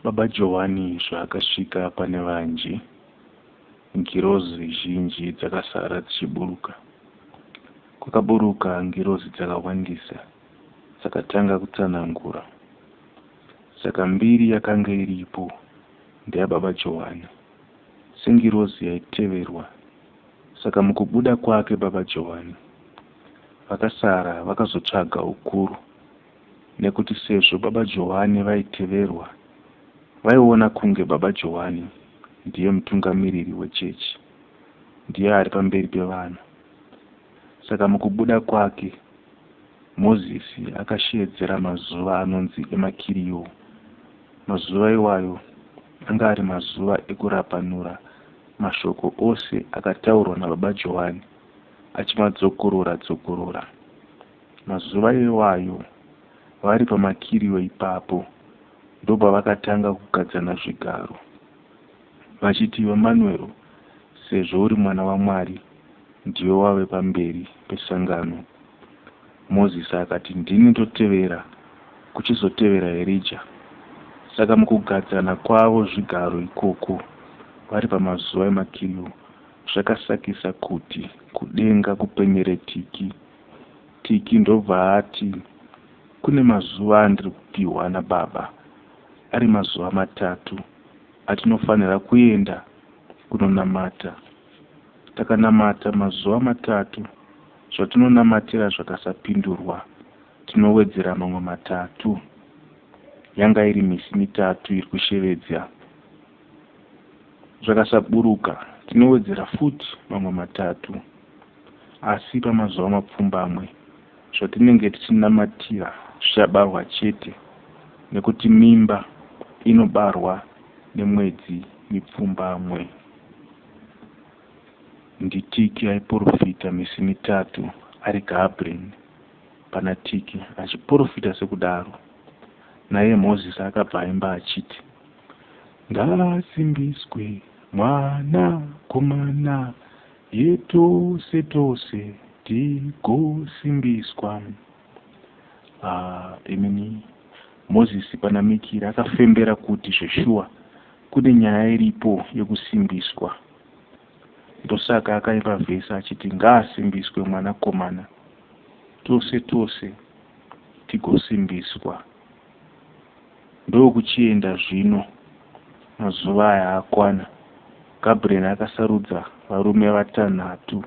Baba Johwani zvaakasvika pane vanji, ngirozi zhinji dzakasara dzichiburuka. Kwakaburuka ngirozi dzakawandisa dzakatanga kutsanangura. Saka mbiri yakanga iripo ndeyaBaba Johwani sengirozi yaiteverwa. Saka mukubuda kwake Baba Johwani, vakasara vakazotsvaga ukuru nekuti sezvo baba Johwani vaiteverwa, vaiona kunge baba Johwani ndiye mutungamiriri wechechi, ndiye ari pamberi pevanhu. Saka mukubuda kwake, Mozisi akasheedzera mazuva anonzi emakiriyo. Mazuva iwayo anga ari mazuva ekurapanura mashoko ose akataurwa nababa Johwani achimadzokorora dzokorora. Mazuva iwayo vari pamakiriyo ipapo ndopavakatanga kugadzana zvigaro vachiti iwe Manuel sezvo uri mwana waMwari ndiwe wave pamberi pesangano. Moses akati ndini ndotevera kuchizotevera Erija. Saka mukugadzana kwavo zvigaro ikoko vari pamazuva emakiriyo zvakasakisa kuti kudenga kupenyere Tiki. Tiki ndobva ati kune mazuva andiri kupihwa nababa ari mazuva matatu atinofanira kuenda kunonamata. Takanamata mazuva matatu zvatinonamatira zvakasapindurwa tinowedzera mamwe matatu. Yanga iri misi mitatu iri kushevedza zvakasaburuka tinowedzera futi mamwe matatu. Asi pamazuva mapfumbamwe zvatinenge tichinamatira zvichabarwa chete nekuti mimba inobarwa nemwedzi mipfumbamwe. NdiTiki aiporofita misi mitatu ari Gabriel pana Tiki achiporofita sekudaro. Naiye Mozisi akabva aimba achiti, Ngaasimbiswe mwanakomana Yetose tose tigosimbiswa. Ah, imini Mozisi pana Mikiri akafembera kuti zveshuwa kune nyaya iripo yekusimbiswa. Ndosaka akaimba vhesi achiti ngaasimbiswe mwanakomana tose tose tigosimbiswa. Ndokuchienda zvino mazuva aya akwana, Gabriel akasarudza varume vatanhatu,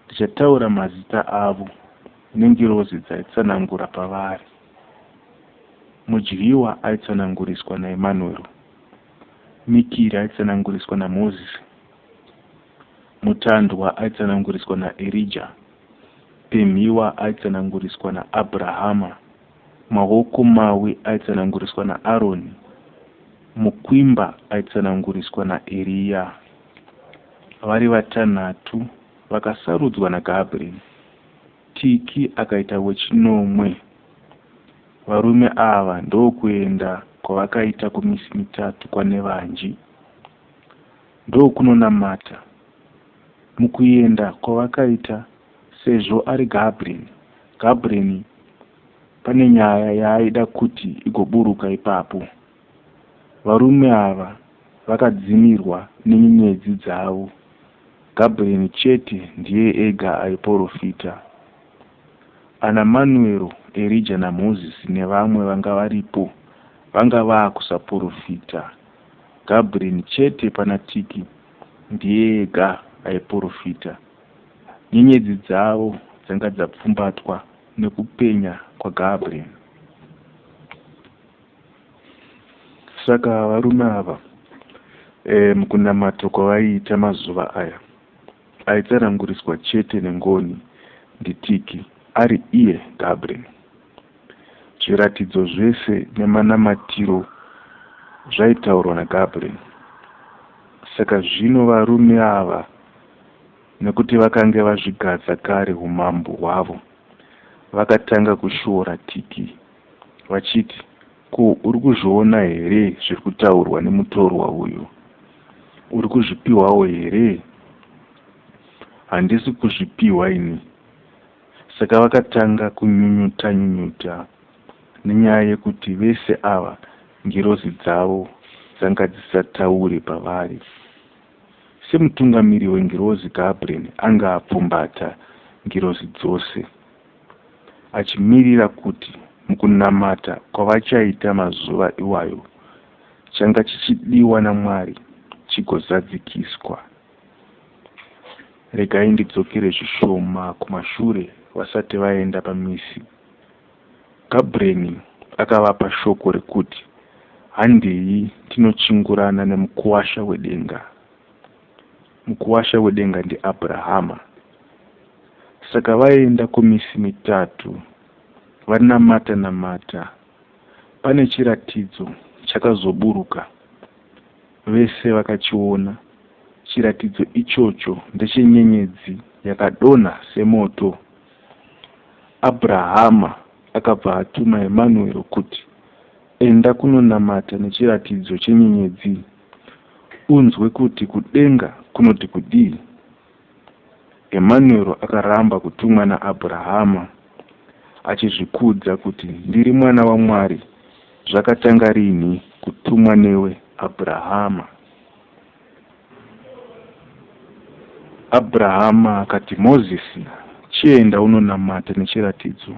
ndichataura mazita avo nengirozi dzaitsanangura pavari. Mudyiwa aitsananguriswa naEmanuel, Mikiri aitsananguriswa naMozisi, Mutandwa aitsananguriswa naErija, Pemhiwa aitsananguriswa naAbrahama. Maoko mawi aitsananguriswa naAroni, mukwimba aitsananguriswa naEriya. Vari vatanhatu vakasarudzwa naGabriel, Tiki akaita wechinomwe. Varume ava ndokuenda kwavakaita kumisi mitatu kwaNevanji, ndokunonamata. Mukuenda kwavakaita, sezvo ari Gabriel, Gabriel Pane nyaya yaaida kuti igoburuka ipapo. Varume ava vakadzimirwa nenyenyedzi dzavo. Gabriel chete ndiye ega aiporofita. Ana Manuel, Erija naMozisi nevamwe vanga varipo vanga vaakusaporofita. Gabriel chete pana Tiki ndiye ega aiporofita. Nyenyedzi dzavo dzanga dzapfumbatwa nekupenya kwaGabriel. Saka varume ava e, mukunamata kwavaiita mazuva aya aitsananguriswa chete nengoni ndiTiki ari iye Gabriel. Zviratidzo zvese nemanamatiro zvaitaurwa naGabriel. Saka zvino varume ava Nekuti vakange vazvigadza kare umambo hwavo, vakatanga kushoora Tiki, vachiti, Ko uri kuzviona here zviri kutaurwa nemutorwa uyu? Uri kuzvipiwawo here? Handisi kuzvipiwa ini. Saka vakatanga kunyunyuta-nyunyuta nenyaya yekuti vese ava ngirozi dzavo dzanga dzisisataure pavari. Semutungamiri wengirozi Gabriel anga apfumbata ngirozi dzose, achimirira kuti mukunamata kwavachaita mazuva iwayo changa chichidiwa naMwari chigozadzikiswa. Regai ndidzokere zvishoma kumashure vasati vaenda pamisi. Gabriel akavapa shoko rekuti handei tinochingurana nemukuwasha wedenga. Mukuwasha wedenga ndiAbrahama. Saka vaenda kumisi mitatu vanamata namata pane chiratidzo chakazoburuka vese vakachiona. Chiratidzo ichocho ndechenyenyedzi yakadonha semoto. Abrahama akabva atuma Emanuero kuti, Enda kunonamata nechiratidzo chenyenyedzi, unzwe kuti kudenga kunoti kudii. Emanuero akaramba kutumwa naAbrahama achizvikudza kuti, Ndiri mwana waMwari, zvakatanga rinhi kutumwa newe Abrahama? Abrahama akati, Mozisi, chienda unonamata nechiratidzo.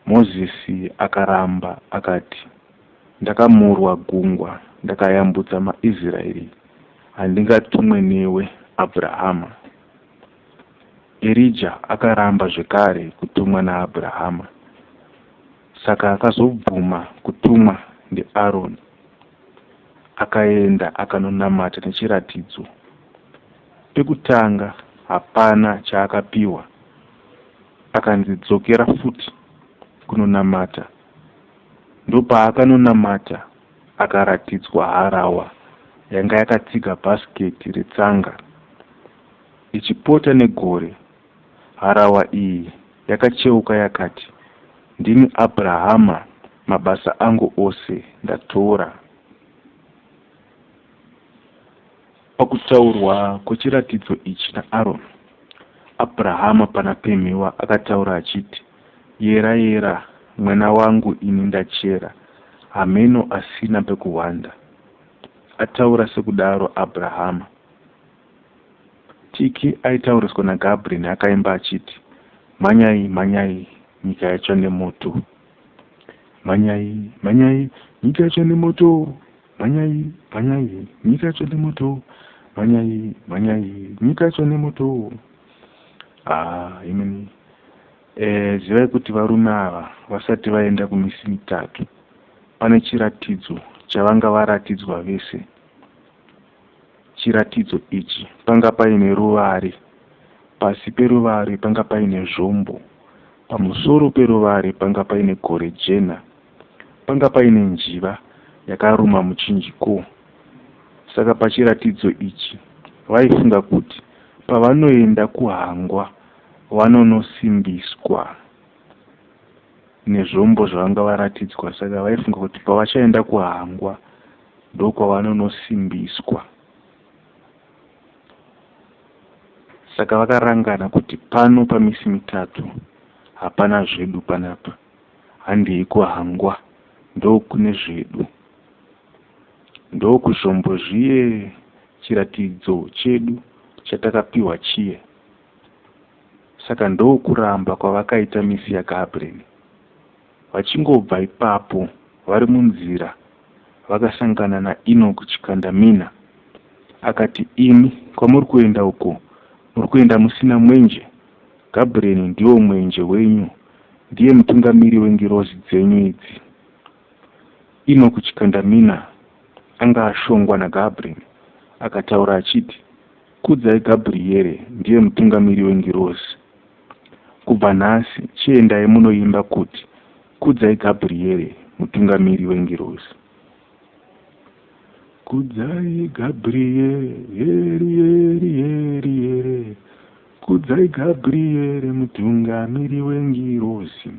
Mozisi akaramba akati, Ndakamurwa gungwa ndakayambutsa maIsraeri, handingatumwe newe Abrahama. Erija akaramba zvekare kutumwa naAbrahama, saka akazobvuma kutumwa ndiAroni. Akaenda akanonamata nechiratidzo. Pekutanga hapana chaakapiwa, akanzi dzokera futi kunonamata. Ndopaakanonamata akaratidzwa harahwa yanga yakatsiga bhasiketi retsanga ichipota negore. Harahwa iyi yakacheuka yakati, Ndini Abrahama, mabasa angu ose ndatora. Pakutaurwa kwechiratidzo ichi naAroni, Abrahama pana Pemhiwa akataura achiti, Yera yera, mwena wangu ini ndachera, hameno asina pekuhwanda. Ataura sekudaro Abrahama. Tiki aitauriswa naGabriel akaimba achiti, Mhanyai, mhanyai, nyika yatsva nemoto. Mhanyai, mhanyai, nyika yatsva nemoto. Mhanyai, mhanyai, nyika yatsva nemoto. Mhanyai, mhanyai, nyika yatsva nemoto. Ah, imini. Eh, zivai kuti varume ava vasati vaenda kumisi mitatu pane chiratidzo chavanga varatidzwa vese. Chiratidzo ichi panga paine ruvare, pasi peruvare panga paine zvombo, pamusoro peruvare panga paine gore jena, panga paine njiva yakaruma muchinjiko. Saka pachiratidzo ichi vaifunga kuti pavanoenda kuhangwa vanonosimbiswa nezvombo zvavanga varatidzwa. Saka vaifunga kuti pavachaenda kuhangwa ndokwavanonosimbiswa. Saka vakarangana kuti pano pamisi mitatu hapana zvedu panapa, handei kuhangwa ndokune zvedu. Ndokuzvombo zviye chiratidzo chedu chatakapiwa chiye. Saka ndokuramba kwavakaita misi yaGabriel. Vachingobva ipapo vari munzira vakasangana naEnock Chikandamina akati imi kwamuri kuenda uko muri kuenda musina mwenje Gabriel ndiwo mwenje wenyu ndiye mutungamiri wengirozi dzenyu idzi. Enock Chikandamina anga ashongwa naGabriel akataura achiti kudzai Gabriel ndiye mutungamiri wengirozi. Kubva nhasi chiendai munoimba kuti, Kudzai Gabriere, mutungamiri wengirozi. Kudzai Gabriere, yeri yeri yeri yere. Kudzai Gabriere, mutungamiri wengirozi.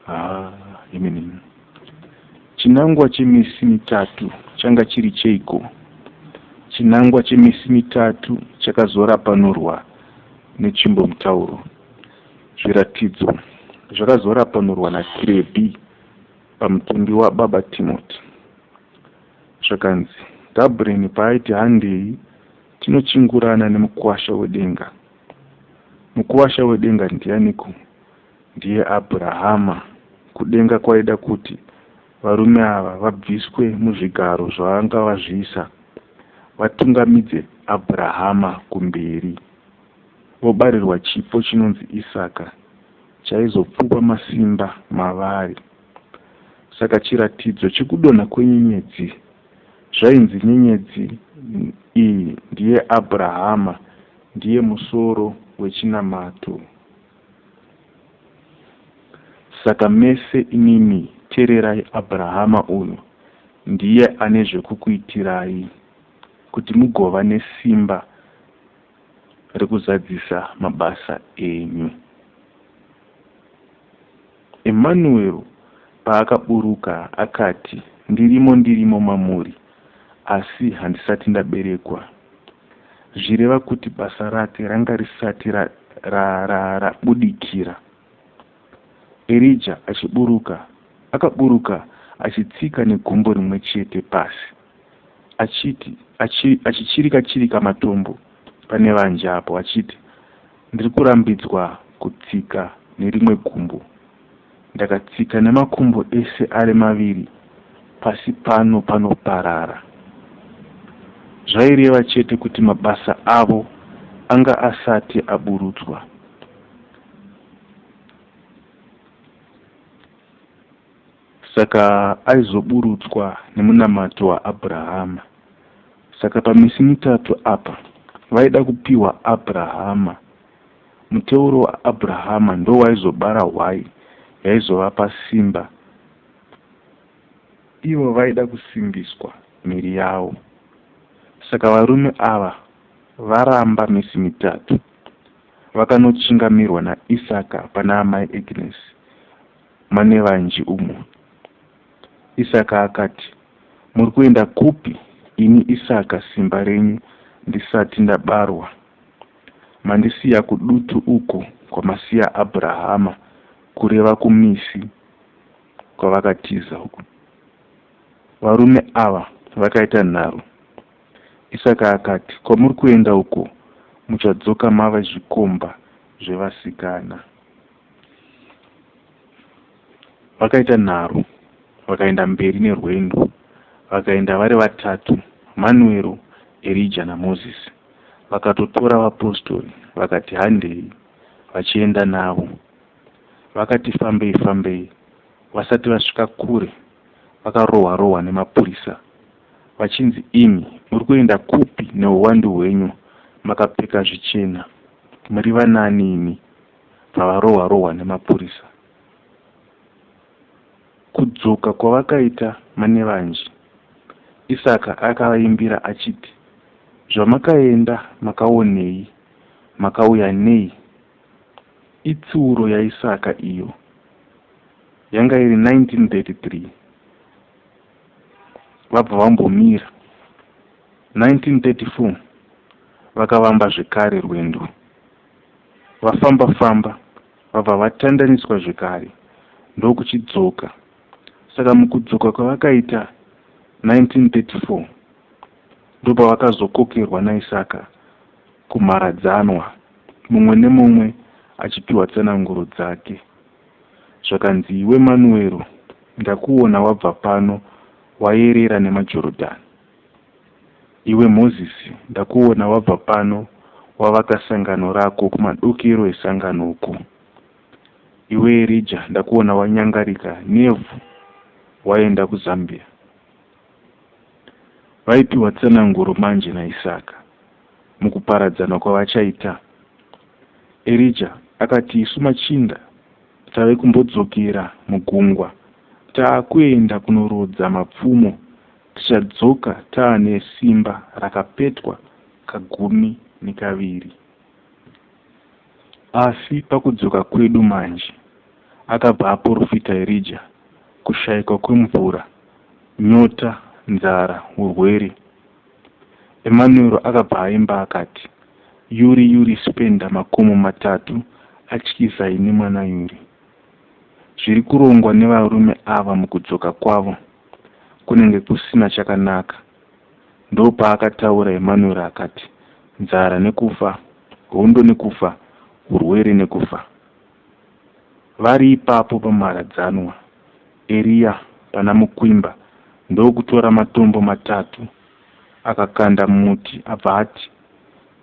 Ah, imini. Chinangwa chemisi mitatu changa chiri cheiko? Chinangwa chemisi mitatu chakazorapanurwa netsvimbomutauro. Zviratidzo zvakazorapanurwa naKirebhi pamutumbi wababa Timoti. Zvakanzi Gabriel paaiti handei tinochingurana nemukuwasha wedenga. Mukuwasha wedenga ndianiko? Ndiye Abrahama. Kudenga kwaida kuti varume ava vabviswe muzvigaro zvavanga vazviisa vatungamidze Abrahama kumberi. Vobarirwa chipo chinonzi Isaka chaizopfupa masimba mavari. Saka chiratidzo chekudonha kwenyenyedzi zvainzi nyenyedzi iyi ndiye Abrahama ndiye musoro wechinamato. Saka mese imimi tererai Abrahama uyu ndiye ane zvekukuitirai kuti mugova nesimba rekuzadzisa mabasa enyu. Emanuel paakaburuka akati ndirimo ndirimo mamuri asi handisati ndaberekwa. Zvireva kuti basa rake ranga risati rabudikira. Erija achiburuka akaburuka achitsika negumbo rimwe chete pasi achiti achichirika chirika matombo pane vanje apo achiti ndiri kurambidzwa kutsika nerimwe gumbo. Ndakatsika nemakumbo ese ari maviri pasi pano panoparara. Zvaireva chete kuti mabasa avo anga asati aburutswa. Saka aizoburutswa nemunamato waAbrahama. Saka pamisi mitatu apa vaida kupiwa Abrahama. Muteuro waAbrahama ndowaizobara hwai yaizovapa simba. Ivo vaida kusimbiswa miri yavo. Saka varume ava varamba misi mitatu vakanochingamirwa naIsaka pana amai Agnes manevanji umo. Isaka akati, muri kuenda kupi ini Isaka simba renyu ndisati ndabarwa? Mandisiya kudutu uko kwamasiya Abrahama kureva kumisi kwavakatiza uko. Varume ava vakaita nharo. Isaka akati, kwamuri kuenda uko muchadzoka mava zvikomba zvevasikana. Vakaita nharo vakaenda mberi nerwendo. Vakaenda vari vatatu, Manuero, Erija naMozisi. Vakatotora vapostori vakati handei vachienda navo. Vakati fambei fambei vasati vasvika kure vakarohwa rohwa nemapurisa vachinzi imi muri kuenda kupi neuwandu hwenyu makapfeka zvichena muri vanani imi pavarohwa rohwa nemapurisa. Kudzoka kwavakaita manevanji, Isaka akavaimbira achiti, Zvamakaenda makaonei, makauya nei? Itsiuro yaIsaka iyo. Yanga iri 1933. Vabva vambomira. 1934 vakavamba zvekare rwendo. Vafamba famba vabva vatandaniswa zvekare ndokuchidzoka. Saka mukudzoka kwavakaita 1934 ndopavakazokokerwa naIsaka kumharadzanwa, mumwe nemumwe achipiwa tsananguro dzake. Zvakanzi iwe Manuero ndakuona wabva pano wayerera nemaJorodhani. Iwe Mozisi ndakuona wabva pano wavaka sangano rako kumadokero esangano uko. Iwe Erija ndakuona wanyangarika nevhu waenda kuZambia. Vaipiwa tsananguro manje naIsaka mukuparadzana kwavachaita. Erija akati isu machinda tave kumbodzokera mugungwa taakuenda kunorodza mapfumo tichadzoka taane simba rakapetwa kagumi nekaviri. Asi pakudzoka kwedu manje, akabva aporofita Erija, kushaikwa kwemvura, nyota, nzara, urwere. Emanuero akabva aimba akati, Yuri Yuri Spender makomo matatu atyisa ini mwana Yuri. Zviri kurongwa nevarume ava mukudzoka kwavo. kunenge kusina chakanaka. Ndopaakataura Emanueri akati, Nzara nekufa, hondo nekufa, hurwere nekufa. Vari ipapo pamharadzanwa, Eriya pana Mukwimba ndokutora matombo matatu akakanda mumuti abva ati,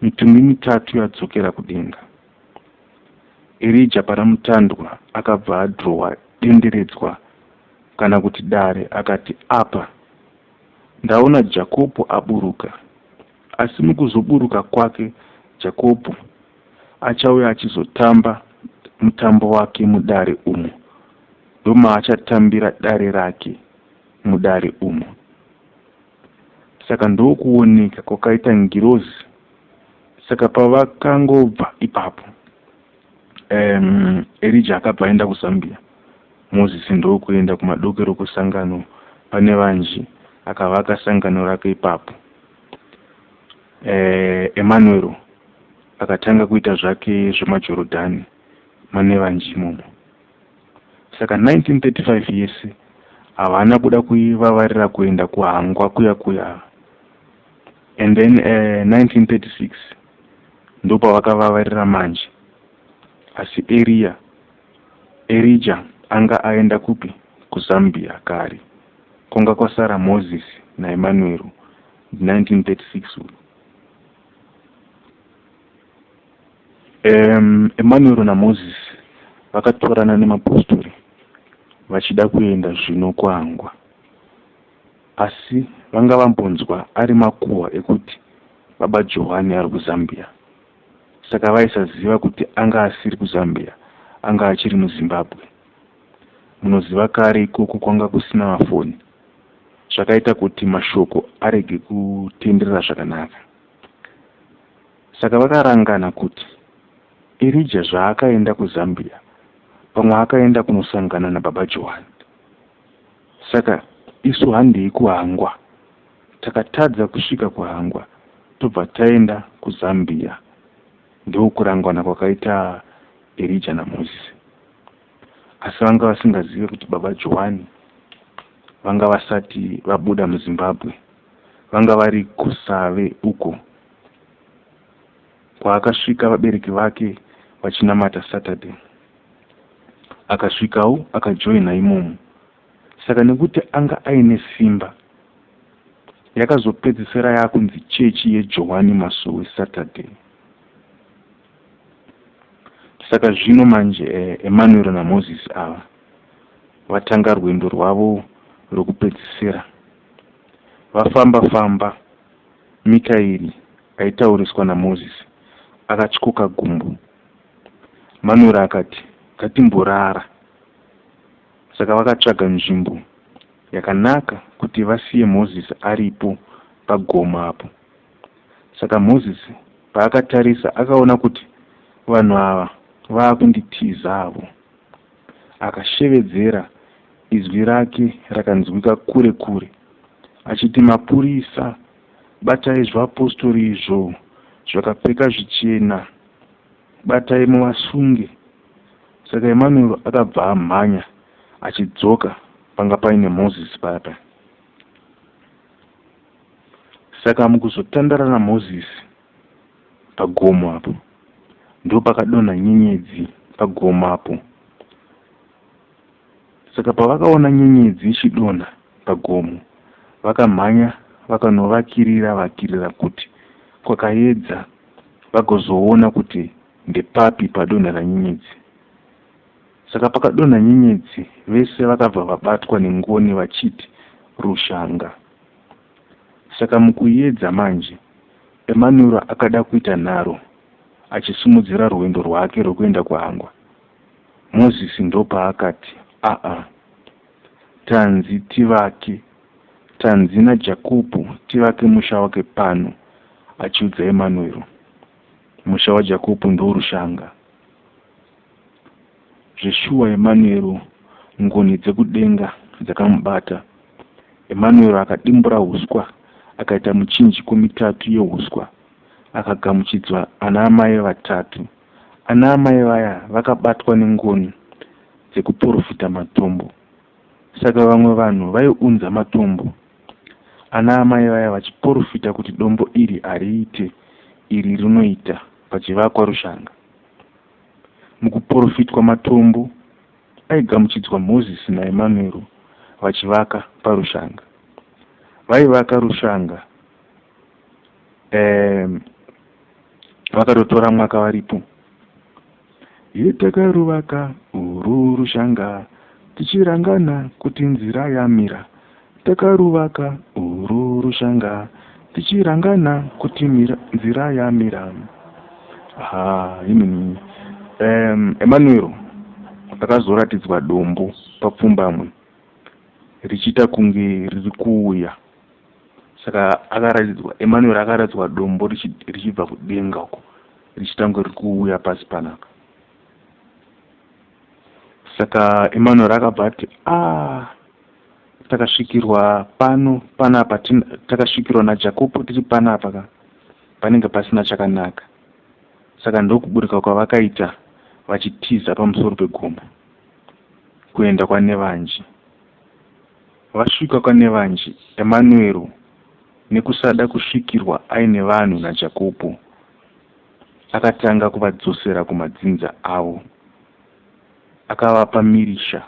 Mitumbi mitatu yadzokera kudenga. Erija pana Mutandwa akabva adhirowa denderedzwa kana kuti dare akati, Apa ndaona Jakobho aburuka, asi mukuzoburuka kwake Jakobho achauya achizotamba mutambo wake mudare umu, ndomaachatambira dare rake mudare umu. Saka ndokuoneka kwakaita ngirozi. Saka pavakangobva ipapo, Erija akabva aenda kuZambia, Mozisi ndokuenda kumadokero kwesangano pane vanji akavaka sangano rake ipapo. Emanuero akatanga kuita zvake zvemaJorodhani manevanji imomo. Saka 1935 yese havana kuda kuivavarira kuenda kuhangwa kuya kuya. And then 1936 ndopavakavavarira manje. Asi Eria, Erija anga aenda kupi? KuZambia kare. Kwanga kwasara Moses naEmanuero 1936 uyu. Emanuero naMoses vakatorana nemapostori vachida kuenda zvino kuHangwa. Asi vanga vambonzwa ari makuhwa ekuti baba Johani ari kuZambia. Saka vaisaziva kuti anga asiri kuZambia, anga achiri muZimbabwe. Munoziva kare ikoko kwanga kusina mafoni, zvakaita kuti mashoko arege kutenderera zvakanaka. Saka vakarangana kuti Erija zvaakaenda kuZambia, pamwe akaenda kunosangana nababa Johani. Saka isu handei kuHangwa. Takatadza kusvika kuHangwa tobva taenda kuZambia. Ndokurangana kwakaita Erija naMozisi. Asi vanga vasingazive kuti baba Johani vanga vasati vabuda muZimbabwe. Vanga vari kuSave uko kwaakasvika vabereki vake vachinamata Saturday. Akasvikawo akajoina imomo. Saka nekuti anga aine simba, yakazopedzisira yakunzi chechi yeJohani Masowe Saturday. Saka zvino manje Emanuel naMoses ava vatanga rwendo rwavo rwekupedzisira. Vafamba famba, Mikaeri aitauriswa naMoses akatyoka gumbo. Manuel akati ngatimborara. Saka vakatsvaga nzvimbo yakanaka kuti vasiye Moses aripo pagomo apo. Saka Moses paakatarisa akaona kuti vanhu ava vaakunditiza avo. Akashevedzera izwi rake rakanzwika kure kure achiti mapurisa batai zvivapostori izvo zvakapfeka zvichena batai muvasunge. Saka Emanuel akabva amhanya achidzoka panga paine Moses paya paya. Saka mukuzotandara naMoses pagomo apo ndopakadonha nyenyedzi pagomo apo. Saka pavakaona nyenyedzi ichidonha pagomo vakamhanya vakanovakirira vakirira kuti kwakayedza vagozoona kuti ndepapi padonhera nyenyedzi. Saka pakadonha nyenyedzi vese vakabva vabatwa nengoni vachiti rushanga. Saka mukuyedza manje, Emanuel akada kuita nharo achisumudzira rwendo rwake rwekuenda kuHangwa. Mozisi ndopaakati, Aa, tanzi tivake, tanzi naJakobho tivake musha wake pano, achiudza Emanuel. Musha waJakobho ndorushanga. Zveshuwa Emanuel ngoni dzekudenga dzakamubata. Emanuel akadimbura huswa akaita muchinjiko mitatu yehuswa akagamuchidzwa ana amai vatatu. Ana amai vaya vakabatwa nengoni dzekuporofita matombo. Saka vamwe vanhu vaiunza matombo. Ana amai vaya vachiporofita kuti dombo iri hariite, iri rinoita, pachivakwa rushanga. Mukuporofitwa matombo aigamuchidzwa Mozisi naEmanuero vachivaka parushanga. Vaivaka rushanga vakatotora mwaka varipo. Ye takaruvaka urwu rushanga tichirangana kuti nzira yamira. Takaruvaka urwu rushanga tichirangana kuti mira, nzira yamira. Aha, imini. Emmanuel akazoratidzwa dombo papfumbamwe richiita kunge riri kuuya. Saka akaratidzwa, Emmanuel akaratidzwa dombo richibva kudenga uko richiita kunge riri kuuya pasi panapa. Saka Emmanuel akabva ati, ah, takasvikirwa pano panapa, takasvikirwa naJakopo tiri panapa ka, panenge pasina chakanaka. Saka ndokuburika kwavakaita vachitiza pamusoro pegomo kuenda kwaNevanji. Vasvika kwaNevanji, Emmanuel nekusada kusvikirwa aine vanhu naJakopo, akatanga kuvadzosera kumadzinza avo. Akavapa mirisha,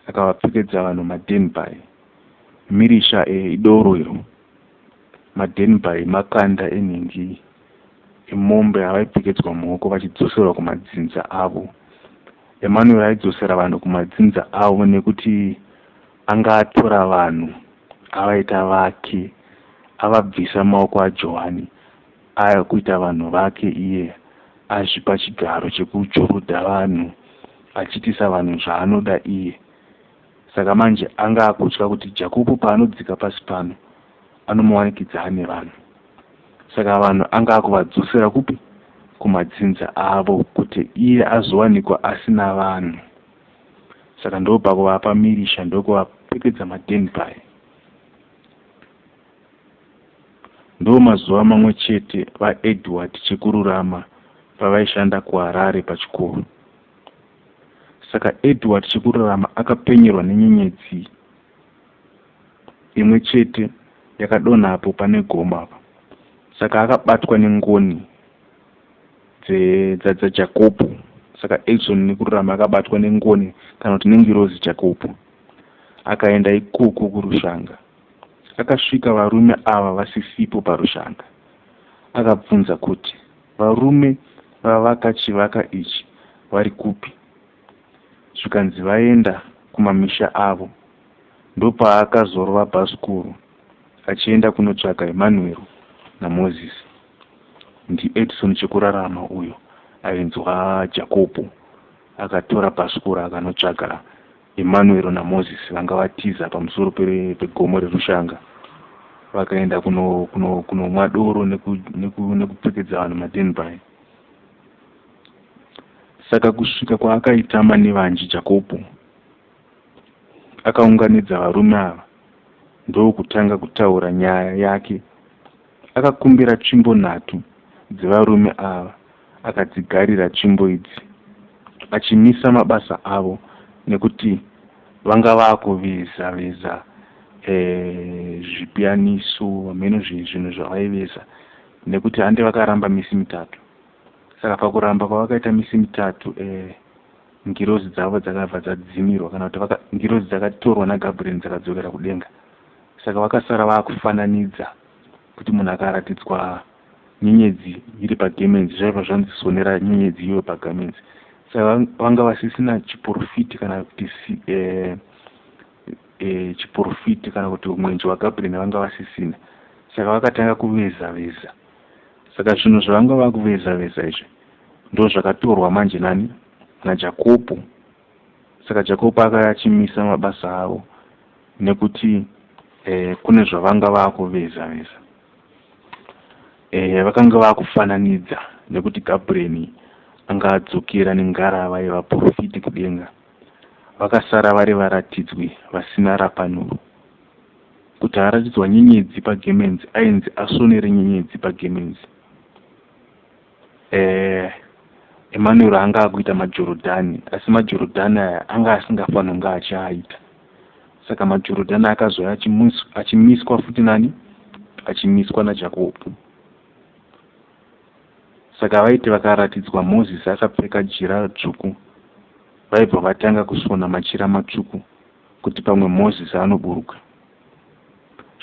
akavapfekedza vanhu madenbai. Mirisha idoro iro. Madenbai makanda enhingi emombe avaipfekedzwa mumaoko vachidzoserwa kumadzinza avo. Emmanuel aidzosera vanhu kumadzinza avo nekuti anga atora vanhu avaita vake, avabvisa mumaoko aJohani akuita vanhu vake, iye azvipa chigaro chekujorodha vanhu achiitisa vanhu zvaanoda iye. Saka manje anga akutya kuti Jakopo paanodzika pasi pano anomuwanikidza ane vanhu. Saka vanhu anga akuvadzosera kupi? Kumadzinza avo, kuti iye azowanikwa asina vanhu. Saka ndopakuvapa mirisha, ndokuvapfekedza madenpai. Ndo mazuva mamwe chete vaEdward Chekururama pavaishanda kuHarare pachikoro. Saka Edward Chekururama akapenyerwa nenyenyedzi imwe chete yakadonhapo pane gomo apa. Saka akabatwa nengoni dzaJakopo. Saka Edson Nekururama akabatwa nengoni kana kuti nengirozi Jakopo. Akaenda ikoko kurushanga. Akasvika varume ava vasisipo parushanga. Akabvunza kuti varume vavaka chivaka ichi vari kupi. Zvikanzi vaenda kumamisha avo. Ndopaakazorova bhasikoro achienda kunotsvaka Emmanuel naMoses. NdiEdson Chekurarama uyo ainzwa Jakopo akatora bhasikoro akanotsvaga Emmanuel naMoses vanga vatiza pamusoro pegomo reRushanga, vakaenda kunomwa doro nekupfekedza vanhu madenbai. Saka kusvika kwaakaita Manevanji Jakopo akaunganidza varume ava ndokutanga kutaura nyaya yake. Akakumbira tsvimbo nhatu dzevarume ava akadzigarira tsvimbo idzi achimisa mabasa avo nekuti vanga vakuveza veza zvipiyaniso hameno zvinhu zvavaiveza nekuti hande vakaramba misi mitatu. Saka pakuramba kwavakaita misi mitatu ngirozi dzavo dzakabva dzadzimirwa kana kuti ngirozi dzakatorwa naGabriel dzakadzokera kudenga. Saka vakasara vakufananidza kuti munhu akaratidzwa nyenyedzi iri pagemenzi zvaibva zvanzi sonera nyenyedzi iyoyo pagemenzi. Saka vanga vasisina chiporofiti kana kuti chiporofiti kana kuti mwenje waGabriel vanga vasisina. Saka vakatanga kuveza veza. Saka zvinhu zvavanga vakuveza veza izvi ndo zvakatorwa manje nani naJakopo. Saka Jakopo akaya achimisa mabasa avo nekuti kune zvavanga vakuveza veza. Vakanga vakufananidza nekuti Gabriel anga adzokera nengarava yevaprofiti kudenga. Vakasara vari varatidzwi vasina rapanuro. Kuti aratidzwa nyenyedzi pagemenzi ainzi asonere nyenyedzi pagemenzi. Emmanuel anga akuita maJorodhani, asi maJorodhani aya anga asingafaniri kunge achiaita. Saka maJorodhani akazouya achimiswa futi nani? Achimiswa naJakobho. Saka vaiti vakaratidzwa Mozisi akapfeka jira dzvuku, vaibva vatanga kusona machira matsvuku kuti pamwe Mozisi anoburuka.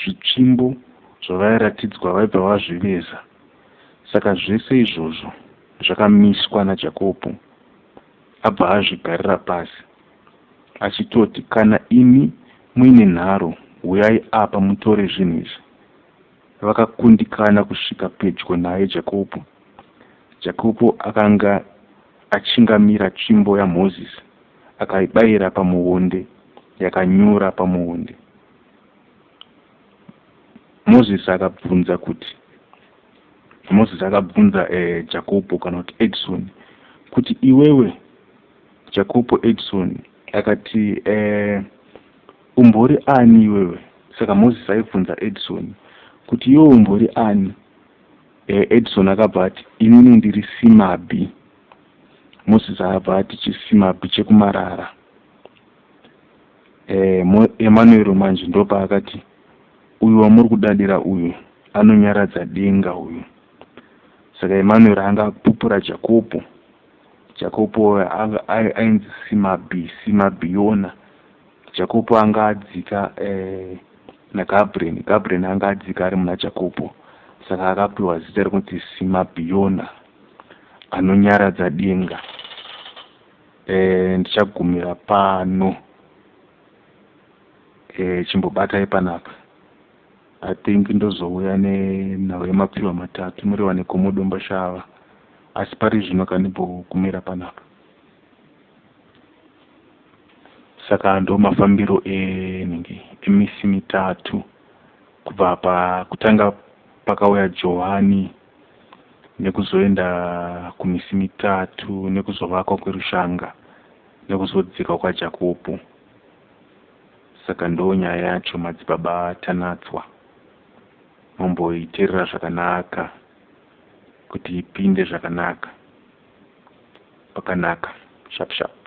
Zvitsvimbo zvavairatidzwa vaibva vazviveza. Saka zvese izvozvo zvakamiswa naJakobho abva azvigarira pasi achitoti kana imi muine nharo huyai apa mutore zvinhu izvi. Vakakundikana kusvika pedyo naye Jakobho. Jakobho akanga achingamira tsvimbo yaMozisi akaibayira pamuonde yakanyura pamuonde. Mozisi akabvunza kuti Mozisi akabvunza eh, Jakobho kana kuti Edson kuti iwewe Jakobho Edson akati eh, umbori ani iwewe? Saka Mozisi aibvunza Edson kuti iwe umbori ani? Eh, Edson akabva ati inini ndiri Simabi. Mozisi akabva ati chisimabhi chekumarara. Eh, Emanuel manje ndopaakati uyu wamuri kudadira uyu anonyaradza denga uyu. Saka Emanuel anga akupupura Jakopo. Jakopo ainzi Simabi, Simabiona. Jakopo anga adzika eh, naGabriel. Gabriel anga adzika ari muna Jakopo. Saka akapiwa zita rekuti Simabiona anonyaradza denga. Eh, ndichagumira pano. Eh, chimbobatai panapa. I think ndozouya nenhau yemapfihwa matatu murewa negomo Domboshava asi pari zvino kandimbogumira panapa. Saka ndomafambiro enhingi emisi mitatu kubva pakutanga pakauya Johani nekuzoenda kumisi mitatu nekuzovakwa kwerushanga nekuzodzika kwaJakopo. Saka ndonyaya yacho madzibaba Tanatswa. Momboiterera zvakanaka kuti ipinde zvakanaka. Pakanaka. Sharp sharp.